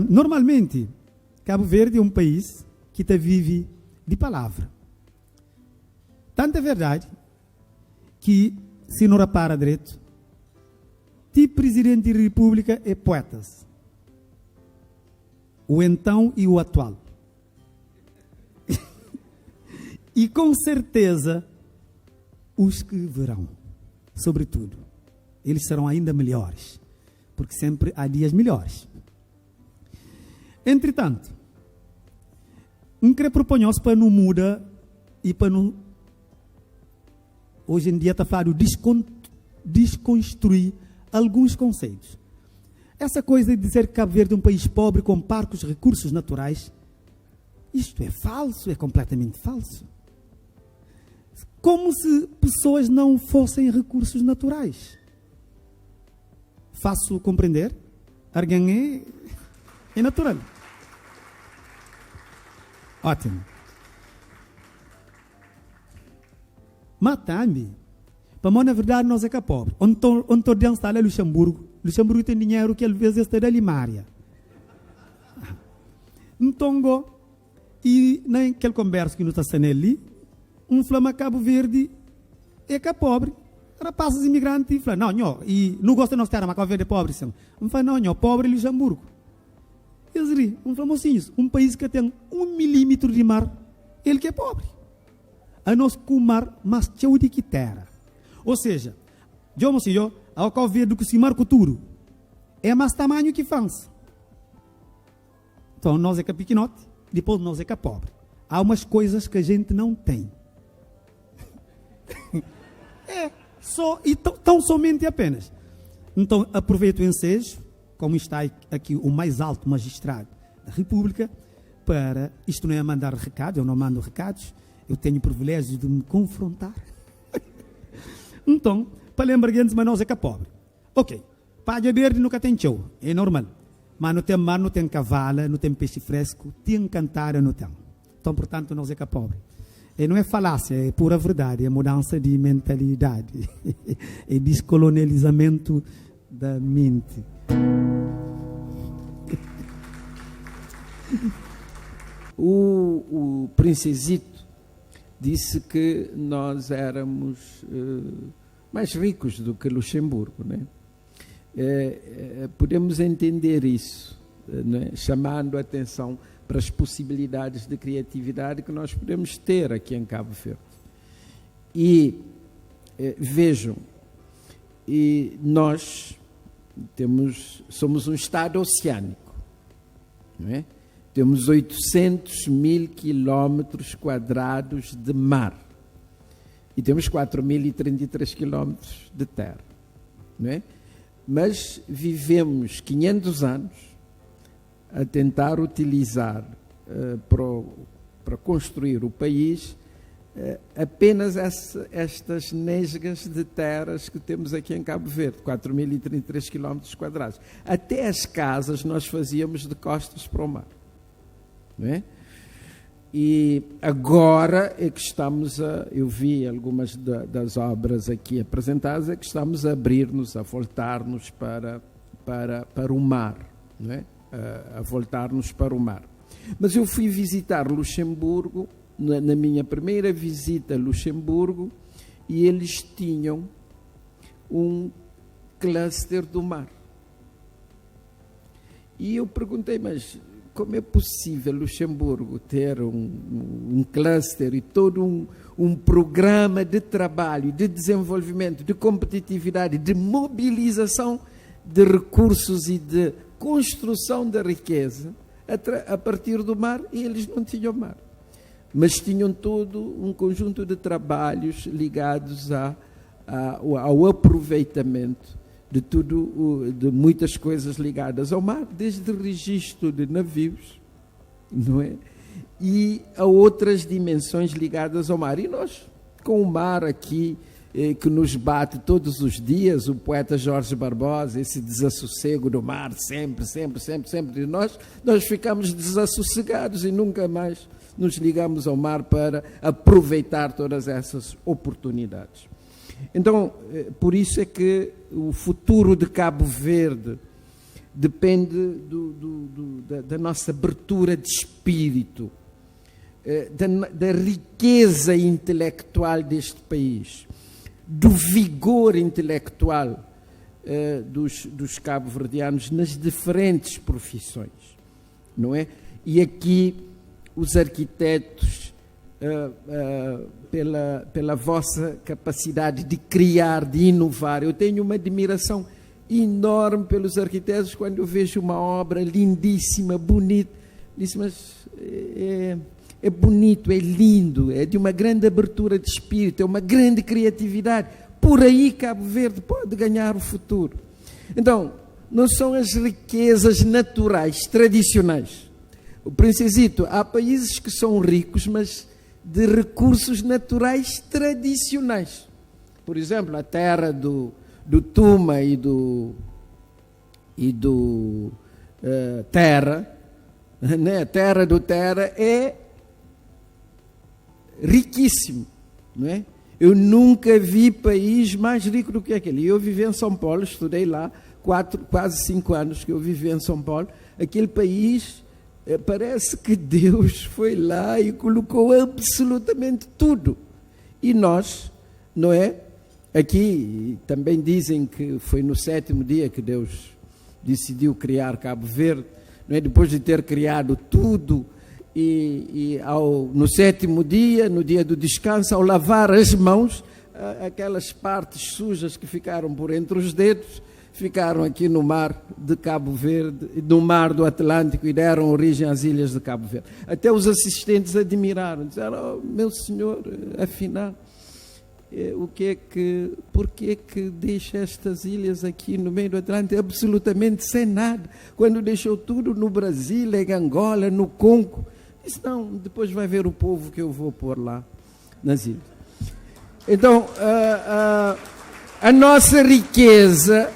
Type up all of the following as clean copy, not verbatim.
Normalmenti, Kabu Verdi é un país ki ta vive di palavra. Tantu é verdadi ki, si nu rapara dretu, ti Prizidenti di Repúblika é puetas, o entãu e o atual. E com certeza os que virão, sobretudo, eles serão ainda melhores, porque sempre há dias melhores. Entretanto, N kre proponhos pa nu muda e pa nu, hoje em dia ta fladu desconstrui alguns conceitos. Essa coisa de dizer que Cabo Verde é um país pobre com parcos recursos naturais, isto é falso, é completamente falso. Como se pessoas não fossem recursos naturais. Faço compreender? Alguém é, é natural. Ótimo. Má tambi, pamodi na verdadi nos é ka pobri. Onton, onton den sta la Luxemburgo. Luxemburgo ten dinheru ki alvês es ta da limária. Nton go, i na kel konbersu ki nu ta sta nel li, N fla ma Kabu Verdi é ka pobri. Rapazis imigranti fla, Nau, nho, i nu gosta di nos tera, ma Kabu Verdi é pobri sin. N fla, Nau, nho, pobri é Luxemburgo. Es ri. N fla, Mosinhus, un país ki ka ten un milímitru di mar, el ki é pobri. Anos ku mar mas txeu di ki tera. Ou seja, djo mo si djo, ao Kau Verdi ku si mar ku tudu, é mas tamanhu ki Fransa. Então nos é ka pikinoti, dipos nos é ka pobri. Há umas coisas que a gente não tem. É, só e tão somente e apenas. Então aproveito o ensejo, como está aqui o mais alto magistrado da República, para, isto não é mandar recado, eu não mando recados, eu tenho o privilégio de me confrontar. Então, pa lembra gentis ma nos é ka pobre. Ok, padja berdi nu ka ten txeu, é normal. Ma nu ten mar, nu ten kavala, nu ten pexi fresku, ti enkantada nu ten. Então, portanto, nos é ka pobre. E não é falácia, é pura verdade, é mudança de mentalidade, é descolonializamento da mente. O, o Princesito disse que nós éramos eh, mais ricos do que Luxemburgo, né? Eh, eh, podemos entender isso, né? Chamando a atenção para as possibilidades de criatividade que nós podemos ter aqui em Cabo Verde. E vejam, e nós temos, somos um Estado oceânico, não é? Temos 800 mil quilómetros quadrados de mar e temos 4.033 quilómetros de terra, não é? Mas vivemos 500 anos a tentar utilizar uh, para, o, para construir o país uh, apenas essa, estas nesgas de terras que temos aqui em Cabo Verde, 4.033 quilómetros quadrados. Até as casas nós fazíamos de costas para o mar, não é? E agora é que estamos a. Eu vi algumas da, das obras aqui apresentadas, é que estamos a abrir-nos, a voltar-nos para, para, para o mar, não é? A, a voltar-nos para o mar. Mas eu fui visitar Luxemburgo, na, na minha primeira visita a Luxemburgo, e eles tinham um cluster do mar. E eu perguntei, mas como é possível Luxemburgo ter um, um cluster e todo um, um programa de trabalho, de desenvolvimento, de competitividade, de mobilização de recursos e de construção da riqueza a, a partir do mar, e eles não tinham mar. Mas tinham todo um conjunto de trabalhos ligados a, a, ao aproveitamento de tudo, de muitas coisas ligadas ao mar, desde registro de navios, não é? E a outras dimensões ligadas ao mar. E nós, com o mar aqui, eh, que nos bate todos os dias, o poeta Jorge Barbosa, esse desassossego do mar, sempre, sempre, sempre, sempre de nós, nós ficamos desassossegados e nunca mais nos ligamos ao mar para aproveitar todas essas oportunidades. Então, eh, por isso é que o futuro de Cabo Verde Depende do, do, do, da, da nossa abertura de espírito, eh, da, da riqueza intelectual deste país, do vigor intelectual eh, dos, dos cabo-verdianos nas diferentes profissões, não é? E aqui os arquitetos, uh, uh, pela, pela vossa capacidade de criar, de inovar, eu tenho uma admiração enorme pelos arquitetos quando eu vejo uma obra lindíssima, bonita. Disse, mas é, é bonito, é lindo, é de uma grande abertura de espírito, é uma grande criatividade. Por aí Cabo Verde pode ganhar o futuro. Então, não são as riquezas naturais, tradicionais. O Princesito, há países que são ricos, mas de recursos naturais tradicionais. Por exemplo, a terra do, do Tuma e do, e do uh, Terra, né? A terra do Terra é riquíssimo, não é? Eu nunca vi país mais rico do que aquele. E eu vivi em São Paulo, estudei lá, quatro, quase cinco anos que eu vivi em São Paulo. Aquele país, eh, parece que Deus foi lá e colocou absolutamente tudo. E nós, não é? Aqui também dizem que foi no sétimo dia que Deus decidiu criar Cabo Verde, não é? Depois de ter criado tudo, e, e ao, no sétimo dia, no dia do descanso, ao lavar as mãos, aquelas partes sujas que ficaram por entre os dedos, ficaram aqui no mar de Cabo Verde, no mar do Atlântico e deram origem às ilhas de Cabo Verde. Até os assistentes admiraram, disseram: oh, meu senhor, afinal, eh, o que é que, por que é que deixa estas ilhas aqui no meio do Atlântico absolutamente sem nada, quando deixou tudo no Brasil, em Angola, no Congo? Disse, não, depois vai ver o povo que eu vou pôr lá nas ilhas. Então, a, a, a nossa riqueza,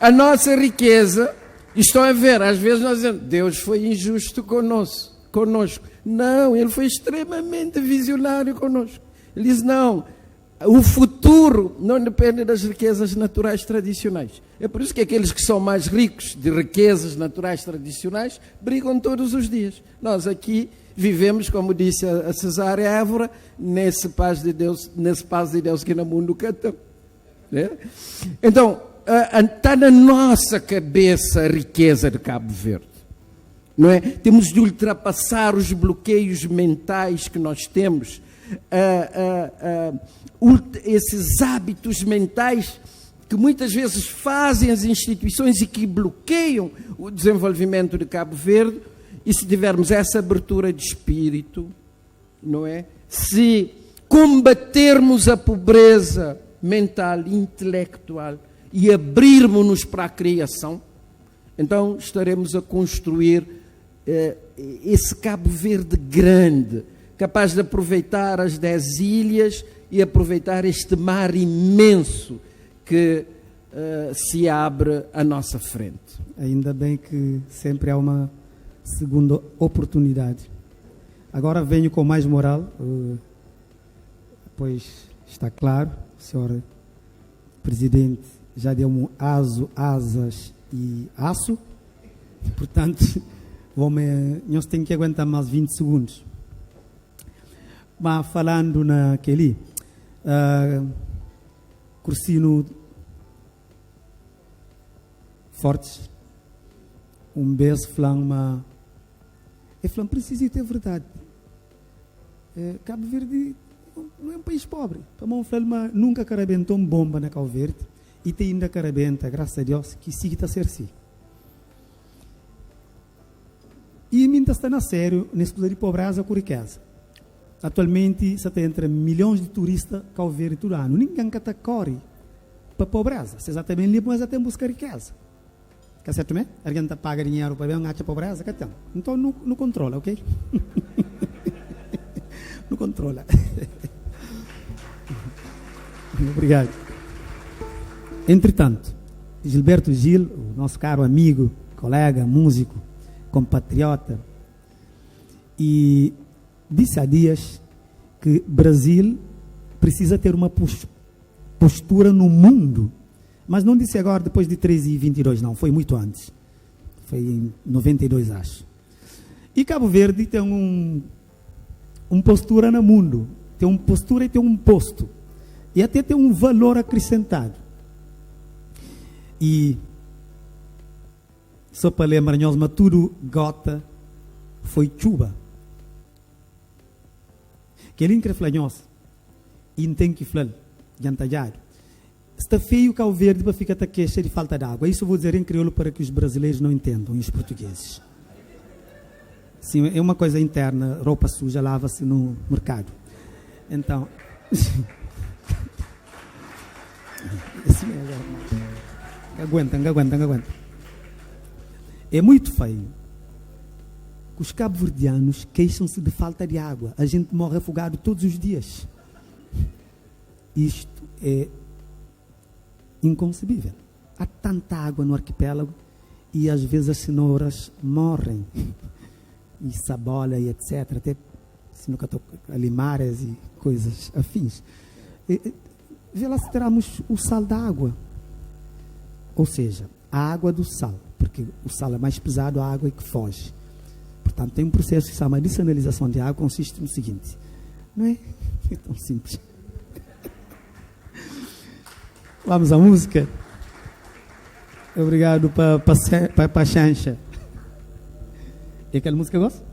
a nossa riqueza, estão a ver, às vezes nós dizemos, Deus foi injusto conosco, conosco. Não, Ele foi extremamente visionário conosco. Ele diz, não, o futuro não depende das riquezas naturais tradicionais. É por isso que aqueles que são mais ricos de riquezas naturais tradicionais brigam todos os dias. Nós aqui vivemos, como disse a Cesária Évora, nesse paz de Deus, nesse paz de Deus que no mundo canta. Né? Então, está na nossa cabeça a riqueza de Cabo Verde. Não é? Temos de ultrapassar os bloqueios mentais que nós temos, esses hábitos mentais que muitas vezes fazem as instituições e que bloqueiam o desenvolvimento de Cabo Verde. E se tivermos essa abertura de espírito, não é? Se combatermos a pobreza mental, intelectual e abrirmos-nos para a criação, então estaremos a construir eh, esse Cabo Verde grande, capaz de aproveitar as dez ilhas e aproveitar este mar imenso que uh, se abre à nossa frente. Ainda bem que sempre há uma segunda oportunidade. Agora venho com mais moral, uh, pois está claro, o senhor presidente já deu um aso, asas e aço, portanto, vou-me, nós temos que aguentar mais 20 segundos. Mas falando naquele, uh, Cursino Fortes, um beijo flan uma e flan preciso ter verdade. É, Cabo Verde não é um país pobre. Para mim, mas nunca carabentou bomba na Cabo Verde e tem ainda carabenta, graças a Deus, que siga a ser assim. E mim está na sério nesse de pobreza com riqueza. Atualmente, você tem entre milhões de turistas Cabo Verde todo ano. Ninguém que corre para pobreza. Se exatamente ali, mas até buscar riqueza. Quer certo mesmo? Alguém tá paga dinheiro para ver um acha pobreza, que tem. Então não, não controla, ok? não controla. Obrigado. Entretanto, Gilberto Gil, o nosso caro amigo, colega, músico, compatriota, e disse há dias que Brasil precisa ter uma postura no mundo. Mas não disse agora, depois de 3 e 22, não, foi muito antes. Foi em 92, acho. E Cabo Verde tem um, um postura no mundo. Tem uma postura e tem um posto. E até tem um valor acrescentado. E só para lembrar nós, mas tudo gota foi chuva. Kel-li N kre fla nhos, i N ten ki fla-l djantadjadu, sta feiu Kau Verdi pa fika ta kexa di falta d'água. Isso vou dizer em crioulo para que os brasileiros não entendam e os portugueses. Sim, é uma coisa interna, roupa suja lava-se no mercado. Então, assim é agora. Aguenta, aguenta, aguenta. É muito feio que os cabo-verdianos queixam-se de falta de água. A gente morre afogado todos os dias. Isto é inconcebível. Há tanta água no arquipélago e às vezes as cenouras morrem. E sabola e etc. Até se nunca estou limares e coisas afins. E, vê lá se teremos o sal da água. Ou seja, a água do sal, porque o sal é mais pesado, a água é que foge. Portanto, tem um processo que se chama dessanalização de água, consiste no seguinte, não é? É tão simples. Vamos à música. Obrigado para pa, pa, pa Chancha. E aquela música gosta?